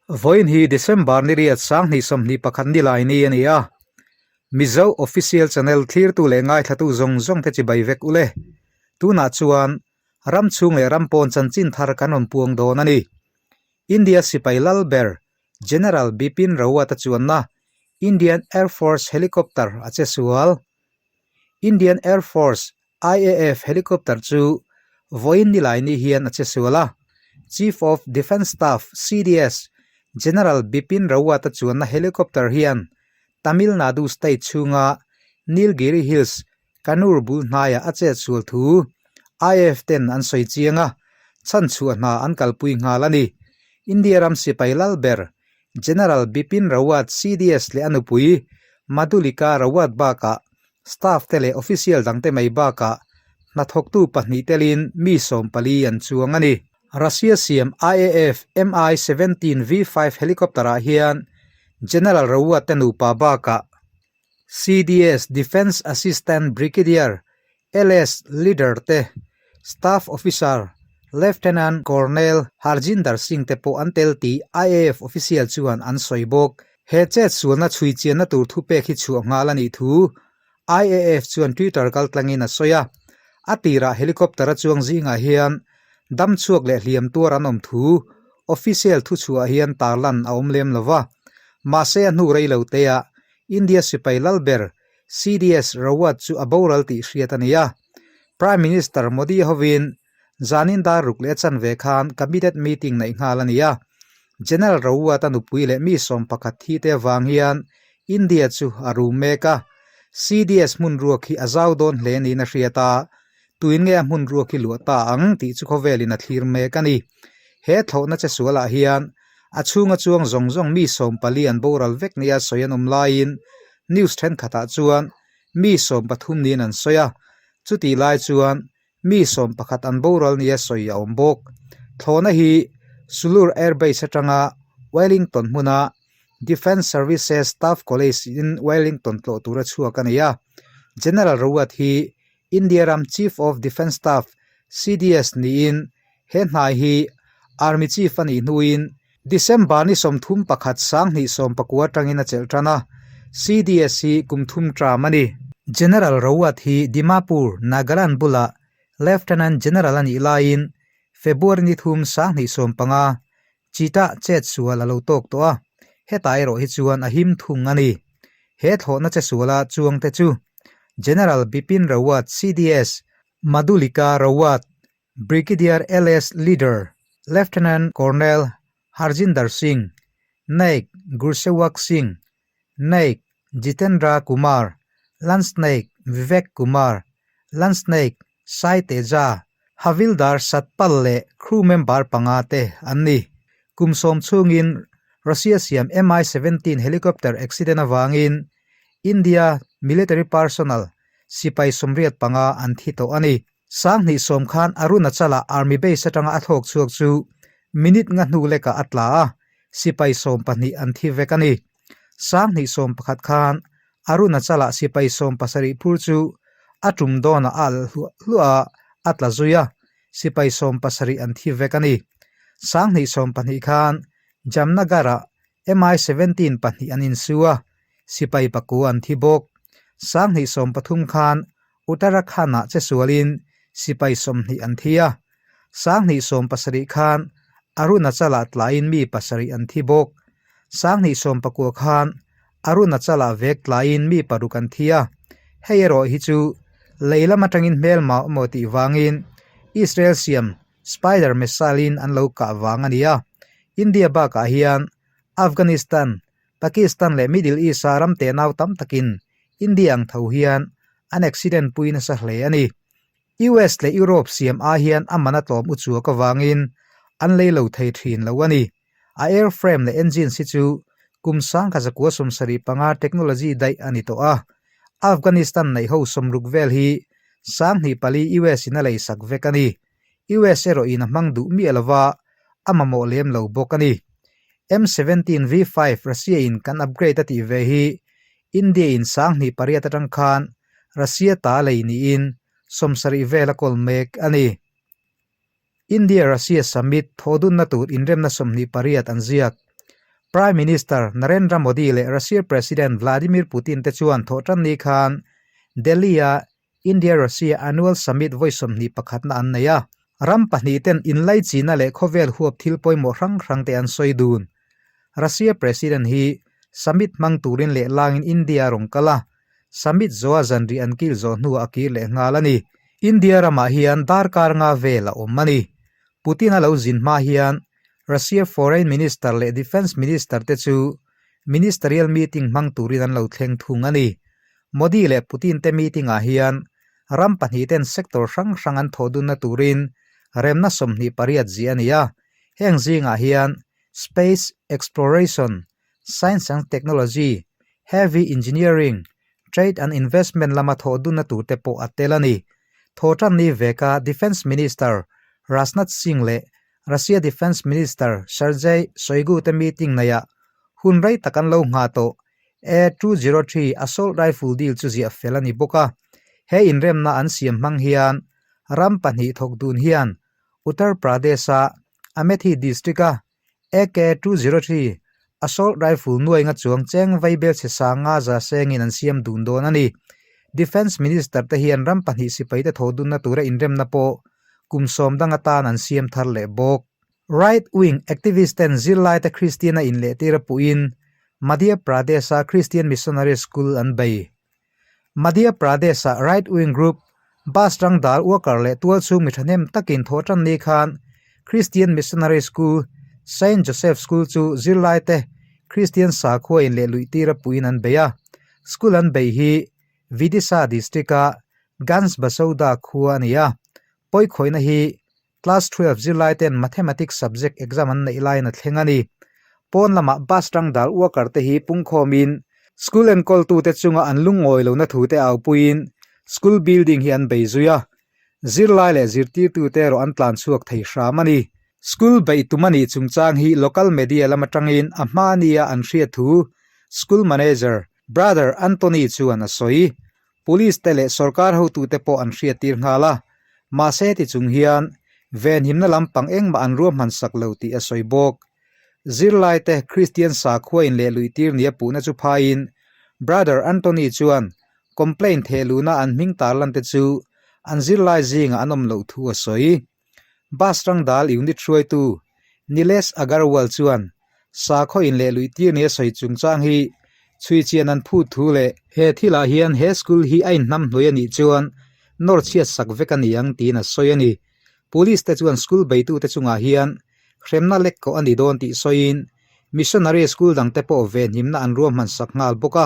Vawiin hi December ni riat 2021 ni lai ni a ni a, Mizo Official Channel thlirtu leh ngaithlatu zawng zawng te chibai vek u le. Tunah chuan ram chhung leh ram pawn chanchin thar kan rawn puang dawn a ni. India sipai lal ber General Bipin Rawat-a chuanna Indian Air Force helicopter a che sual. Indian Air Force, IAF, helicopter chu vawiin nilai ni hian a che sual a. Chief of Defence Staff, CDS, General Bipin Rawat-a chuanna helicopter hian Tamil Nadu state chhunga Nilgiri Hills, Kannur bul hnaiah a chet sual thu IAF ten an sawi chiang a, chhanchhuah hna an kalpui nghal a ni. India ram sipai lal ber General Bipin Rawat, CDS leh a nupui Madhulika Rawat bakah staff te leh official dangte mai bakah hnathawktu pahnih telin mi 14 an chuang a ni. Russia siam IAF Mi-17 V5 helicopter-ah hian General Rawat te nupa bakah CDS Defence Assistant Brigadier LS Leader te, Staff Officer Lieutenant Colonel Harjinder Singh te pawh an tel tih IAF official chuan an sawi bawk. He chet sualna chhui chianna tur thupek hi chhuah nghal a nih thu IAF chuan Twitter kaltlangin a sawi a. A tirah helicopter a chuang zingah hian dam chhuak leh hliam tuar an awm thu official thuchhuah hian tarlan a awm lem lo va. Mahse a hnu rei lo teah India sipai lal ber CDS Rawat chu a boral tih hriat a ni a. Prime Minister Modi hovin zanin dar ruk leh a chanve khan Cabinet meeting neih nghal a ni a. General Rawat-a nupui leh mi 11 thi te avang hian India chu a rum mek a. CDS hmun ruak hi a zau dawn hle niin a hriat a, tuin nge a hmun ruak hi luah ta ang tih chu khawvelin a thlir mek a ni. He thlawhna che sualah hian a chhunga chuang zawng zawng mi 14 an boral vek nia sawi an awm laiin news thenkhatah chuan mi 13 niin an sawi a, chutih lai chuan mi 11 an boral nia sawi a awm bawk. Thlawhna hi Sulur Air Base atanga Wellington hmuna Defence Services Staff College in Wellington tlawh tura chhuak a ni a, General Rawat hi India ram Chief of Defence Staff, CDS, niin he hnai hi Army Chief a nih hnuin December ni 31 2019 atangin a chelh tan a, CDS hi kum thum term a ni. General Rawat hi Dimapur, Nagaland bulah Lieutenant General a nih laiin February ni 3 2015 Chita chet sual a lo tawk tawh a, hetah erawh hi chuan a him thung a ni. He thlawhna che suala chuangte chu General Bipin Rawat, CDS, Madhulika Rawat, Brigadier LS Leader, Lieutenant Colonel Harjinder Singh, Naik Gursewak Singh, Naik Jitendra Kumar, Lance Naik Vivek Kumar, Lance Naik Sai Teja, Havildar Satpal leh crew member panga te an ni. Kum sawm chhungin Russia siam Mi-17 helicopter accident avangin India military personnel sipai 85 an thi tawh a ni. 2010 khan Arunachal-ah army base atanga a thlawk chhuak chu minute nga hnu lekah a tla a, sipai 12 an thi vek a ni. 2011 khan Arunachal-ah sipai 70 phur chu a tum dawnah a alh hluah hluah a, a tla zui a, sipai 70 an thi vek a ni. 2012 khan Jamnagar-ah Mi-17 pahnih an insu a, sipai pakua an thi bawk. 2013 khan Uttarakhand-ah che sualin sipai 20 an thi a, 2017 khan Arunachal-ah tlaiin mi pasarih an thi bawk. 2019 khan Arunachal-ah vek tlaiin mi paruk an thi a, hei erawh hi chu lei lam atangin hmelma emaw tih vangin Israel siam Spider missile-in an lo kah vang a ni a. India bakah hian Afghanistan, Pakistan leh Middle East-a ram tenau tam takin India ang tho hian an accident pui nasa hle a ni. US leh Europe siam ai hian a man a tlawm u chuak avangin an lei lo thei thin lo a ni. A airframe leh engines hi chu kum 1975 technology daih a ni tawh a. Afghanistan neih ho 60 vel hi 2004 US in a lei sak vek a ni. US erawh in a hmang duh miah lova a mamawh lem lo bawk a ni. M-17 V5 Russia in kan upgrade a tih ve hi India in 2008 atang khan Russia ta lei niin 70 vel a kawl mek a ni. India-Russia Summit thawhdunna tur inremna 28 an ziak. Prime Minister Narendra Modi leh Russia President Vladimir Putin te chuan thawhtanni khan Delhi-a India-Russia Annual Summit vawi 21 na an nei a. Ram pahnihten inlaichina leh khawvel huap thil pawimawh hrang hrangte an sawi dun. Russia President hi summit hmang turin leh langin India a rawn kal a, summit zawha zanri an kil zawh hnuah a kir leh nghal a ni. India ramah hian darkar nga vel a awm a ni. Putin a lo zin hma hian Russia Foreign Minister leh Defence Minister te chu Ministerial meeting hmang turin an lo thleng thung a ni. Modi leh Putin te meeting ah hian ram pahnihten sector hrang hrang an thawh dunna turin remna 28 zih a ni a, heng zingah hian Space Exploration, Science and Technology, Heavy Engineering, Trade and Investment lama thawh dunna turte pawh a tel a ni. Thawhtanni veka Defence Minister Rajnath Singh leh Russia Defence Minister Sergei Shoigu te meeting neihah hun rei tak an lo nghah tawh A203 assault rifle deal chu ziah fel a ni bawk a. He inremna an siam hmang hian ram pahnih thawk dun hian Uttar Pradesh-a Amethi district-a AK-203 assault rifle nuainga chuang cheng vaibel chhe sanga za sengin an siam dun dawn a ni. Defence Minister te hian ram pahnih sipaite thaw dunna tura inremna pawh kum sawm dang atan an siam thar leh bawk. Right wing activist ten zirlaite Kristian a inlehtir a puhin Madhya Pradesh-a Christian Missionary School an bei. Madhya Pradesh-a right wing group bus tang dal worker leh tualchhung mi thahnem takin thawh tan ni khan Christian Missionary School, Saint Joseph School chu zirlaite Kristian sakhua inleh luihtir a puhin an bei a. School an bei hi Vidisha district-a Ganj Basoda khua a ni a. Pawikhawihna hi Class 12 zirlaiten Mathematics subject exam an neih laiin a thleng a ni. Pawn lamah bus tang dal worker te hi pungkhawmin school enkawltute chunga an lungawi lohna thu te aupuiin school building hi an bei zui a. Zirlai leh zirtirtute erawh an tlan chhuak thei hram a ni. School beih tum a nih chungchang hi local media lam atangin a hma nia an hriat thu school manager Brother Anthony chuan a sawi. Police te leh sorkar hotute pawh an hriattir nghal a, mahse ti chung hian venhimna lampang engmah an ruahman sak lo tih a sawi bawk. Zirlaite Kristian sakhua in leh luihtir nia puhna chu phaiin Brother Anthony chuan complaint thehluhna an hming tarlante chu an zirlai zingah an awm loh thu a sawi. Bus rangdal unit hruaitu Nilesh Agarwal chuan sakhaw in leh luihtir nia sawi chungchang hi chhui chian an phut thu leh he thilah hian he school hi a inhnam hnuai a nih chuan nawr chhiat sak vek a ni ang tiin a sawi a ni. Police te chuan school beitute chungah hian hremna lek kawh a ni dawn tih sawiin missionary school dangte pawh venhimna an ruahman sak nghal bawk a.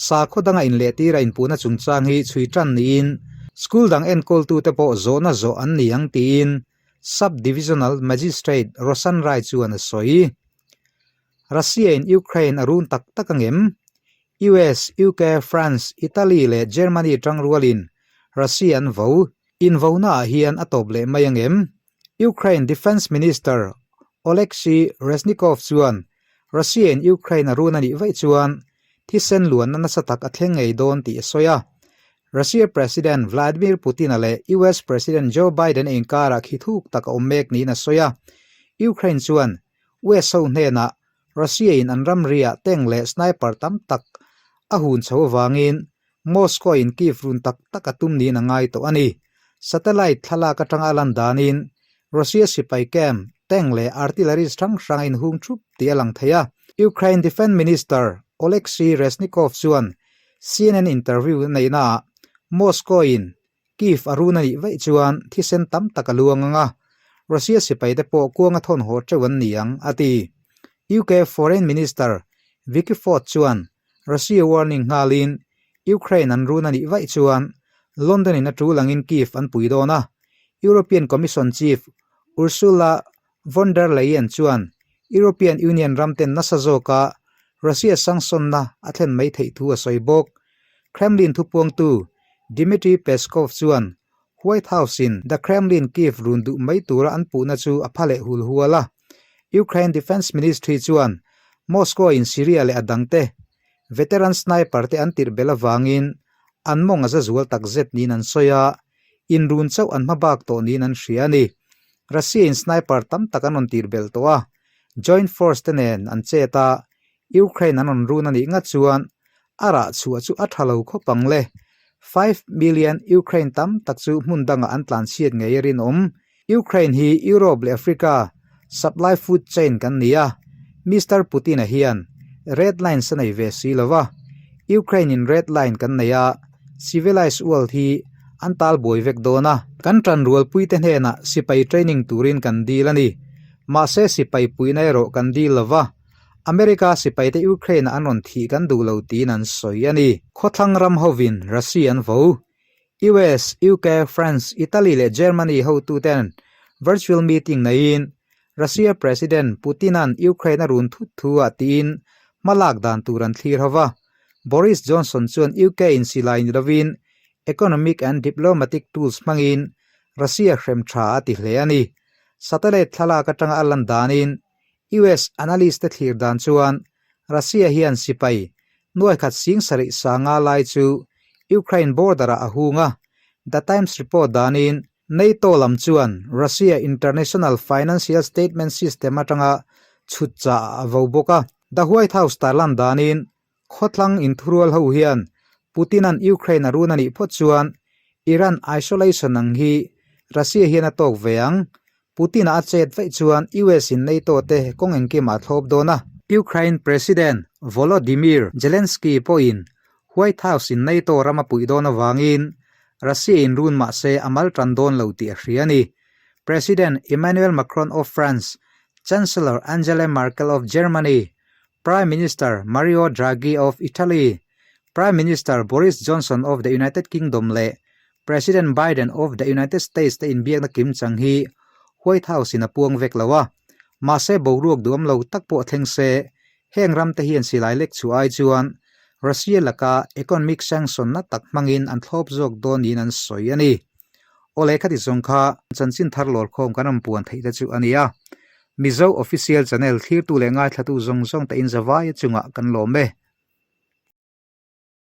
Sakhaw danga inlehtir a inpuhna chungchang hi chhui tan niin school dang enkawltute pawh zawhna zawh an ni ang tiin Sub-Divisional Magistrate Roshan Rai chuan a sawi. Russia-in Ukraine a run tak tak angem? US, UK, France, Italy leh Germany tangrualin Russia an vo. Invonaah hian a tawp leh mai angem? Ukraine Defence Minister Oleksiy Reznikov chuan Russia-in Ukraine a run a nih vaih chuan thisen luanna nasa tak a thleng ngei dawn tih a sawi a. Russia President Vladimir Putin-a leh US President Joe Biden-a inkarah khi thuk tak a awm mek niin a sawi a. Ukraine chuan US ho hnenah Russia-in an ramriah tank leh sniper tam tak a hun chho avangin Moscow-in Kyiv run tak tak a tum niin a ngai tawh a ni. Satellite thlalak atanga a lan danin Russia sipai camp, tank leh artilleries hrang hrang a inhung thup tih a lang thei a. Ukraine Defence Minister Oleksiy Reznikov chuan CNN interview a neihnaah Moscow-in Kyiv a run a nih vaih chuan thisen tam tak a luang ang a, Russia sipaite pawh kuanga thawn haw teuh an ni ang, a ti. UK Foreign Minister Vicky Ford chuan Russia warning nghalin Ukraine an run a nih vaih chuan London-in a tul angin Kyiv an pui dawn a, European Commission Chief Ursula von der Leyen chuan European Union ramten nasa zawka Russia sanctionna a thlen mai theih thu a sawi bawk. Kremlin thupuangtu Dmitry Peskov chuan White House-in The Kremlin Kyiv run duh mai tura an puhna chu a pha leh hul hual a. Ukraine Defence Ministry chuan Moscow-in Syria leh a dangte veteran sniper te an tirh belh avangin an mawng a za zual takzet niin an sawi a, inrun chauh an hma bak tawh niin an hria a ni. Russia-in sniper tam tak an rawn tirh belh tawh a. Joint Force te nen an chet a, Ukraine an rawn run a nih ngat chuan a rah chhuah chu a tha lo khawp ang le. 5 million Ukraine tam tak chu hmun dangah an tlanchhiat ngei a rinawm. Ukraine hi Europe leh Africa supply food chain kan ni a, Mister Putin-a hian red lines a nei ve si lo va, Ukraine in red line kan nei a, civilized world hi an tal buai vek dawn a. Kan tanrualpuite hnenah sipai training turin kan dil a ni. Mahse sipai puihna erawh kan dil lo va, America sipaite Ukraine-ah an rawn thih kan duh lo tiin an sawi a ni. Khawthlang ram hovin Russia an vo. US, UK, France, Italy leh Germany hotuten virtual meeting neiin Russia President Putin-a'n Ukraine a run thut thu ah tiin hmalak dan tur an thlir ho va. Boris Johnson chuan UK in silai ni lovin economic and diplomatic tools hmangin Russia hrem tha a ti hle a ni. Satellite thlalak atanga a lan danin US analyst te thlir dan chuan Russia hian sipai nuaikhat sing sarih sanga lai chu Ukraine border-ah a hung a, The Times report danin NATO lam chuan Russia International Financial Statement System atanga chhut chah a vo bawk a. The White House tarlan danin Khawtlang inthurual ho hian Putin-a'n Ukraine a run a nih phawt chuan Iran isolation ang hi Russia hian a tawk ve ang. Putin-a a chet vaih chuan US in NATO te kawng engkimah a thlawp dawn a. Ukraine President Volodymyr Zelensky pawhin White House in NATO ram a puih dawn avangin Russia in run mah se a mal tan dawn lo tih a hria a ni. President Emmanuel Macron of France, Chancellor Angela Merkel of Germany, Prime Minister Mario Draghi of Italy, Prime Minister Boris Johnson of the United Kingdom leh President Biden of the United States te inbiakna kim chang hi White House in a puang vek lo a. Mahse boruak duhawm lo tak pawh thleng se, heng ram te hian silai lek chhuah ai chuan Russia laka economic sanction na tak hmangin an thlawp zawk dawn niin an sawi a ni. Awle khati zawng kha chanchin thar lawrkhawm kan rawn puan theih te chu a ni a. Mizo Official Channel thlirtu leh ngaithlatu zawng zawng te in zavaia chungah kan lawm e.